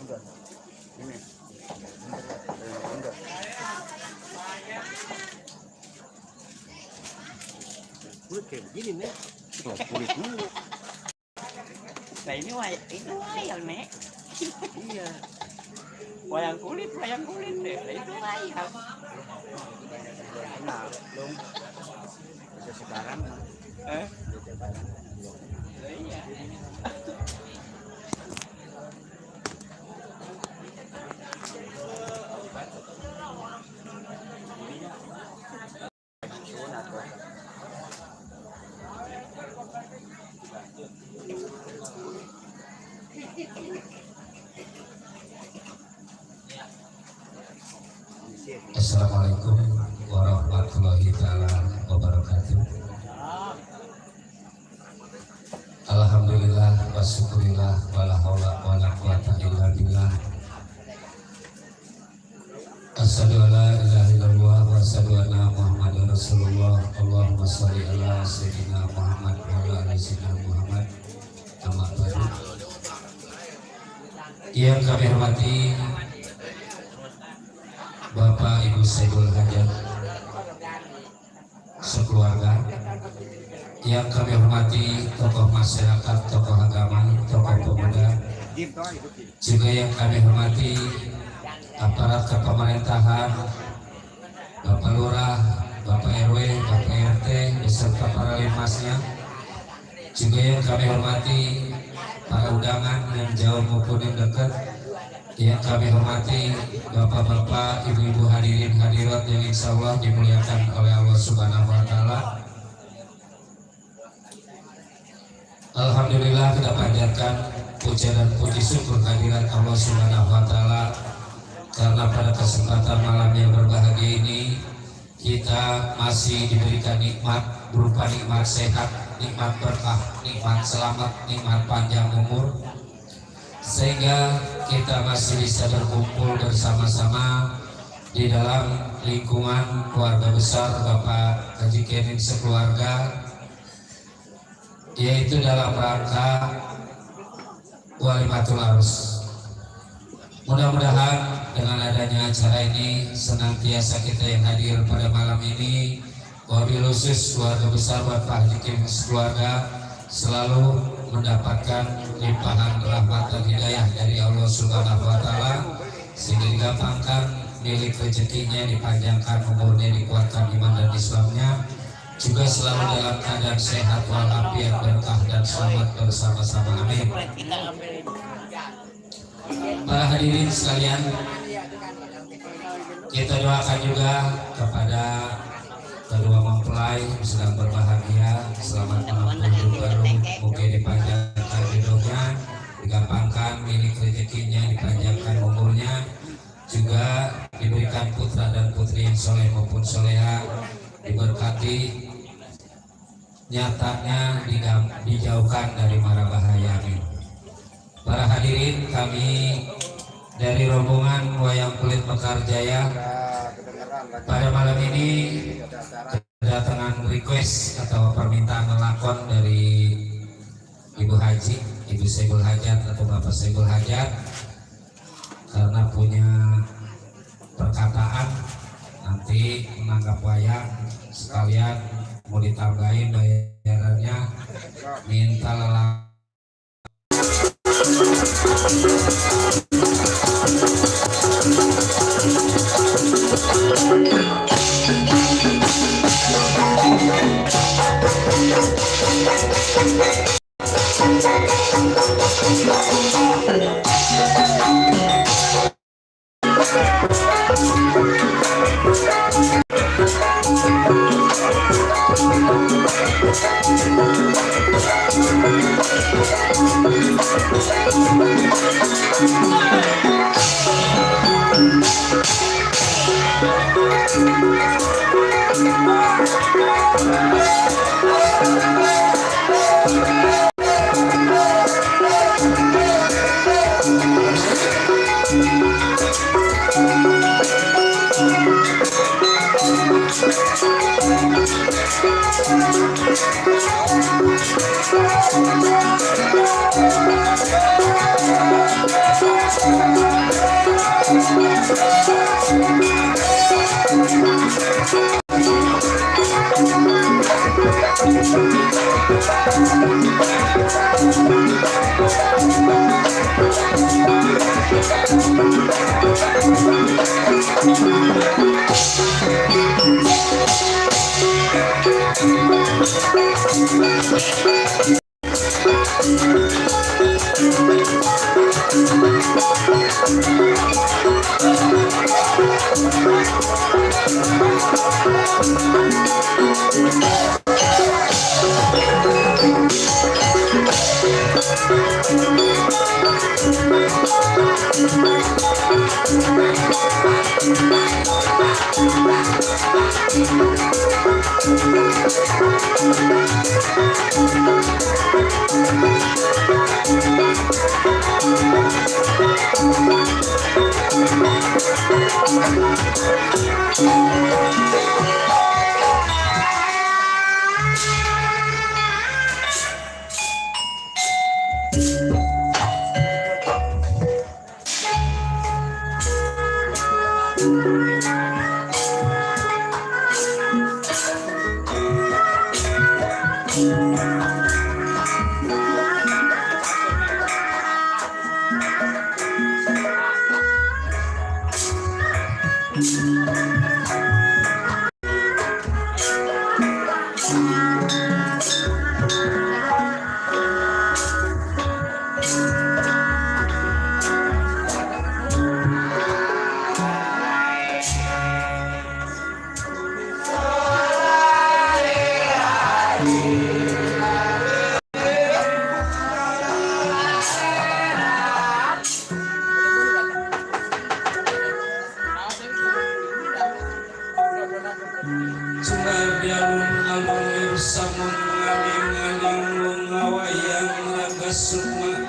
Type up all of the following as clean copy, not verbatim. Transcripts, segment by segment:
Ini. Kulit kayak begini nih. Kulit dulu. Nah ini wayang nek. Iya. Wayang kulit deh. Itu wayang. Nah, belum. Sekarang. Iya. Assalamualaikum warahmatullahi ta'ala wabarakatuh. Alhamdulillah wa syukurillah wala haula wala quwata illa billah. Asyhadu an la ilaha illallah wa asyhadu anna Muhammadar Rasulullah. Allahumma shalli ala sayyidina Muhammad wa ala ali sayyidina Muhammad. Amma ba'du. Yang kami hormati Bapak Ibu Saibul Hajat sekeluarga, yang kami hormati tokoh masyarakat, tokoh agama, tokoh pemuda, juga yang kami hormati aparat kepemerintahan, Bapak Lurah, Bapak RW, Bapak RT, beserta para limasnya, juga yang kami hormati para undangan yang jauh maupun yang dekat, yang kami hormati bapak-bapak, ibu-ibu hadirin hadirat yang insya Allah dimuliakan oleh Allah Subhanahu Wa Taala. Alhamdulillah kita panjatkan puja dan puji syukur kehadirat Allah Subhanahu Wa Taala, karena pada kesempatan malam yang berbahagia ini kita masih diberikan nikmat berupa nikmat sehat, nikmat berkah, nikmat selamat, nikmat panjang umur, sehingga kita masih bisa berkumpul bersama-sama di dalam lingkungan keluarga besar Bapak Haji Kening sekeluarga, yaitu dalam rangka Walimatul Arus. Mudah-mudahan dengan adanya acara ini senantiasa kita yang hadir pada malam ini, wabil khusus keluarga besar Bapak Haji Kening sekeluarga selalu mendapatkan limpahan rahmat dan hidayah dari Allah Subhanahu Wa Taala, sehingga digampangkan milik rezekinya, dipanjangkan umurnya, dikuatkan iman dan Islamnya, juga selalu dalam keadaan sehat walafiat, berkah dan selamat bersama-sama. Amin. Para hadirin sekalian, kita doakan juga kepada kedua mempelai sedang berbahagia, selamat menempuh hidup baru, mungkin dipanjangkan hidupnya, digampangkan milik rezekinya, dipanjangkan umurnya, juga diberikan putra dan putri yang soleh maupun soleha, diberkati, nyatanya dijauhkan dari mara bahaya. Amin. Para hadirin, kami dari rombongan Wayang Kulit Mekarjaya pada malam ini kedatangan request atau permintaan lakon dari Ibu Haji, Ibu Saibul Hajat atau Bapak Saibul Hajat, karena punya perkataan nanti menanggap wayang sekalian mau ditambahin bayarannya, minta lelang.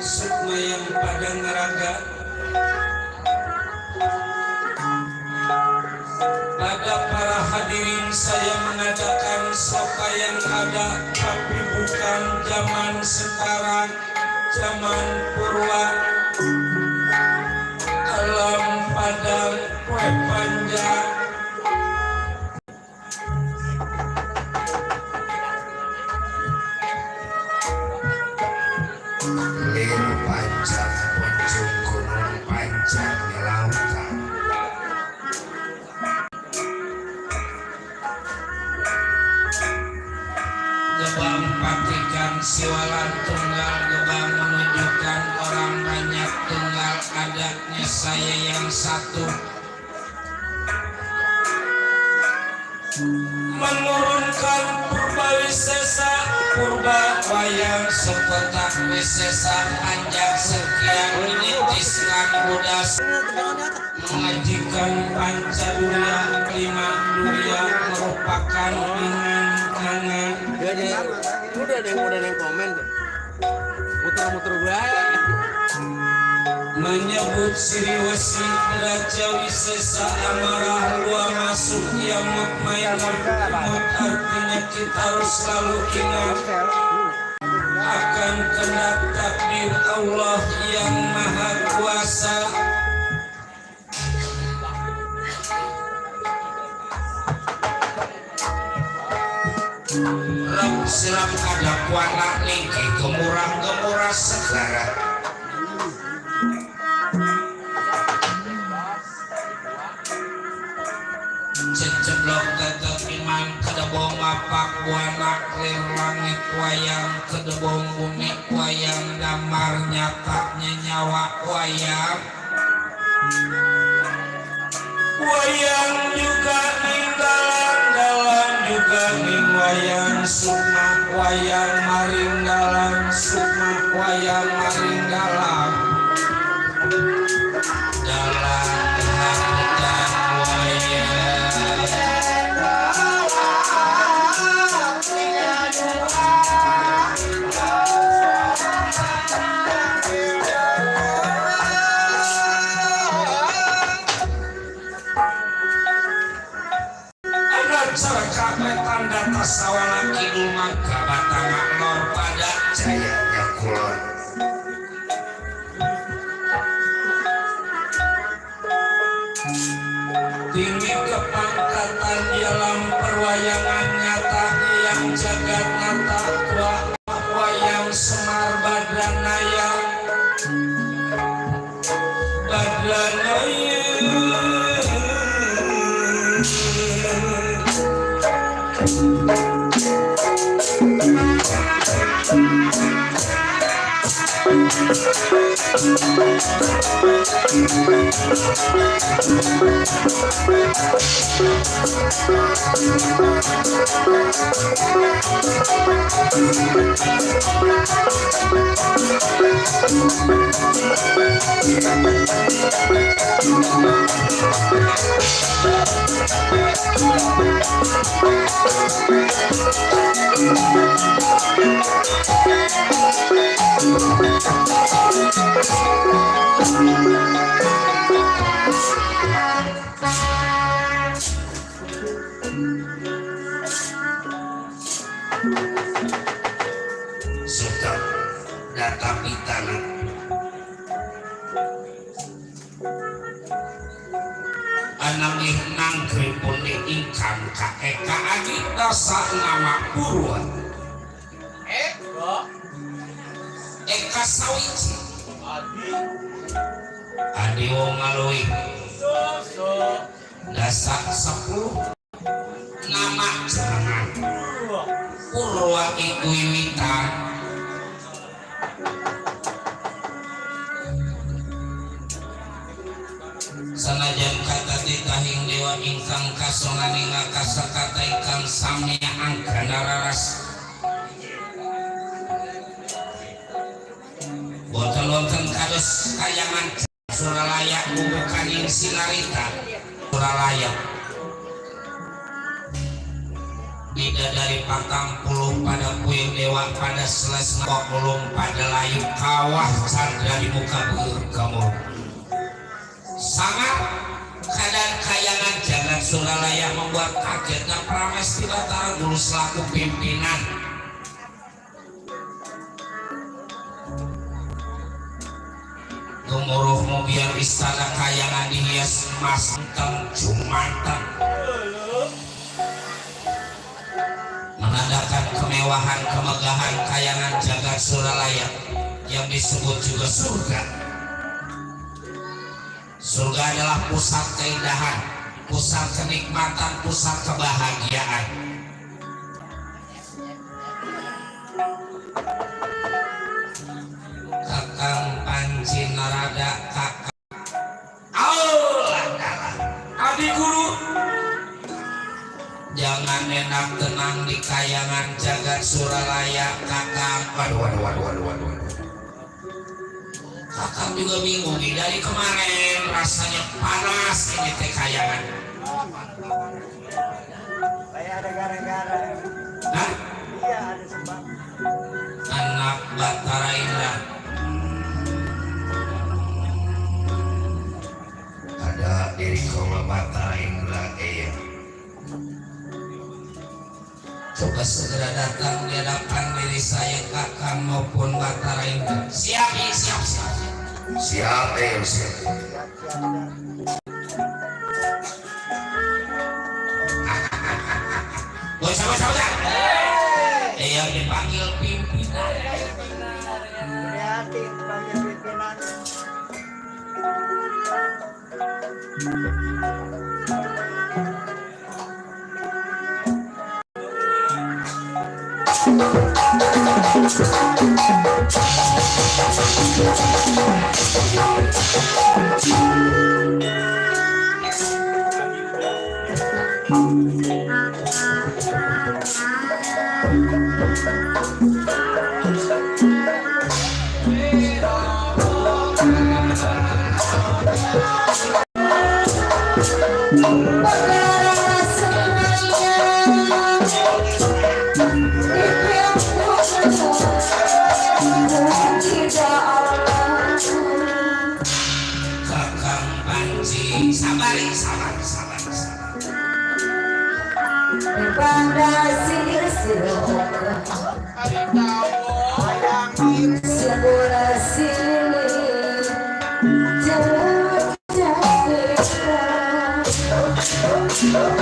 Sukma yang pada ngeraga. Pada para hadirin saya mengadakan sloka yang ada, tapi bukan zaman sekarang, zaman purwa. Alam padang kue panjang, lir panjang kunjung gunung panjang lautan. Gebang patikan siwalan tunggal, gebang menunjukkan orang banyak tunggal, adanya saya yang satu. Menurunkan purba wisesa, purba wayang sekotak wisesa panjang sekian menitis ngan budas, mengajikan pancadurya lima durya merupakan angan-angan. Udah ada yang komen tuh. Muter-muter baik. Menyebut siriwesi raja wisesa amarah luar masuk yang mutmainun imut, artinya kita harus selalu ingat akan kehendak takdir Allah yang maha kuasa. Rem silam ada kuana ningki gemurah-gemurah segara. Ceblok tetep iman kedebong mapak buana lir langit wayang kedebong bumi wayang damar nyatanya nyawa wayang. Wayang juga ninggalan dalam juga ning wayang sukma wayang maring dalam sukma wayang maring dalam hakikat wayang. Cara kapetan data sawala kidul mangka batang lor pada jayanya kulon. tinggi kepangkatan dalam perwayangan nyata yang jagat nata wayang Semar Badranaya sudah data pitana anangih nangkri puni ingkang Eka Adita nama Purwa Eka Sawici Adi wong ngalui dasa 10 nama jenengan Purwa iku wiwitan sanajan kata ditahing dewa ingkang kasonani ngakasakata ingkang sami anggana raras boten wonten kados kayangan Suralaya bubukaning sinarita Suralaya bidadari 40 pada puing dewa pada selesai 40 pada layu kawah candra di muka bergamur sangat keadaan kayangan jagat Suralaya membuat kagetnya Pramesti Batara Guru selaku pimpinan gemuruhmu biar istana kayangan dihias emas hitam Jumatan menandakan kemewahan kemegahan kayangan jagat Suralaya yang disebut juga surga. Surga adalah pusat keindahan, pusat kenikmatan, pusat kebahagiaan. Kakang Panji Narada kakang Allah Adi Guru jangan enak tenang di kayangan jagat Suralaya kakang. Waduh. Kakang juga bingung nih dari kemarin rasanya panas ini teh kayangan. Kayak ada gara-gara. Hah? Iya ada sebab. Anak Batara Indah. Ada diri kaula Batara Indah coba segera datang di hadapan diri saya kakang maupun Batara Indah. Siap. Bos sama. Yang dipanggil pimpinan. Hati panggil pimpinan. Kurang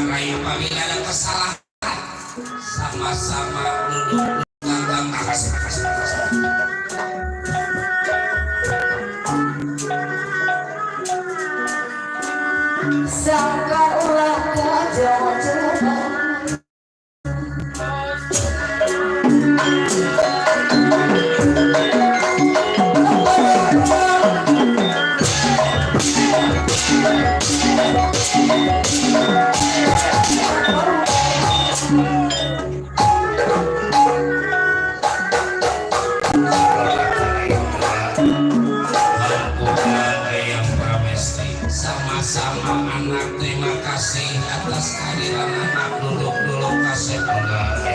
raya apabila ada kesalahan sama-sama duduk langgang makasih. Sangka ulah kejauhan sama anak terima kasih atas kehadiran anak duduk kasih enggak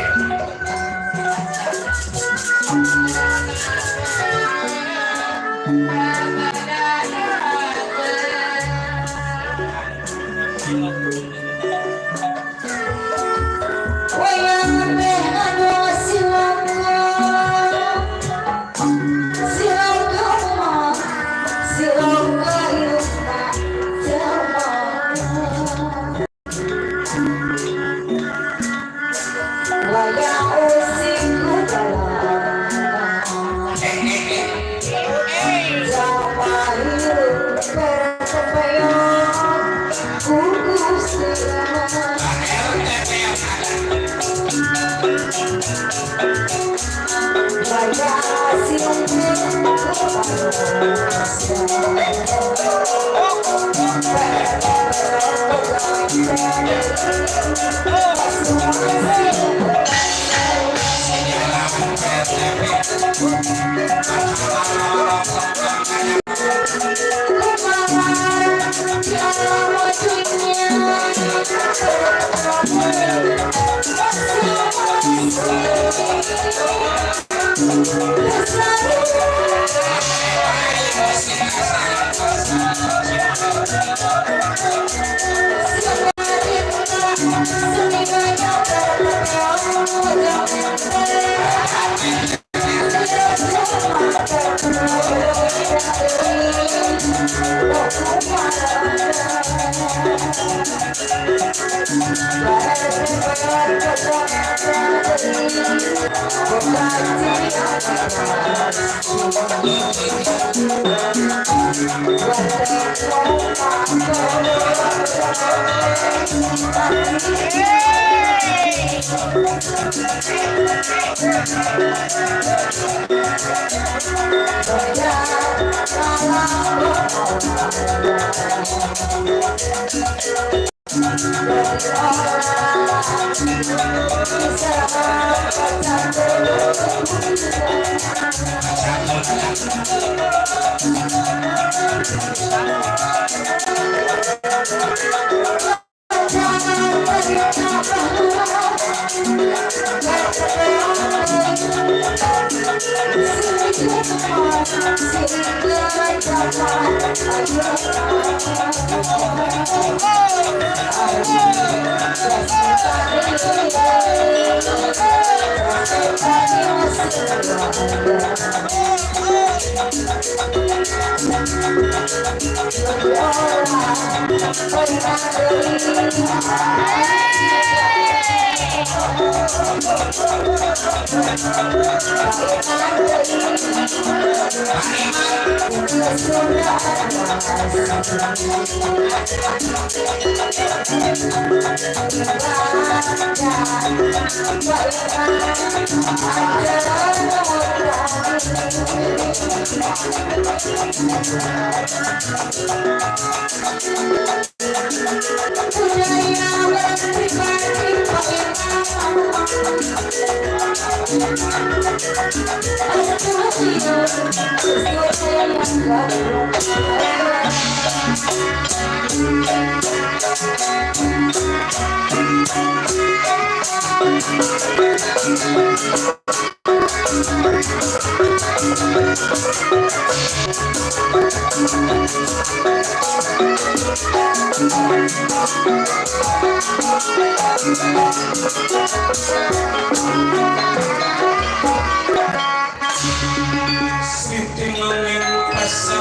Siti menging pasang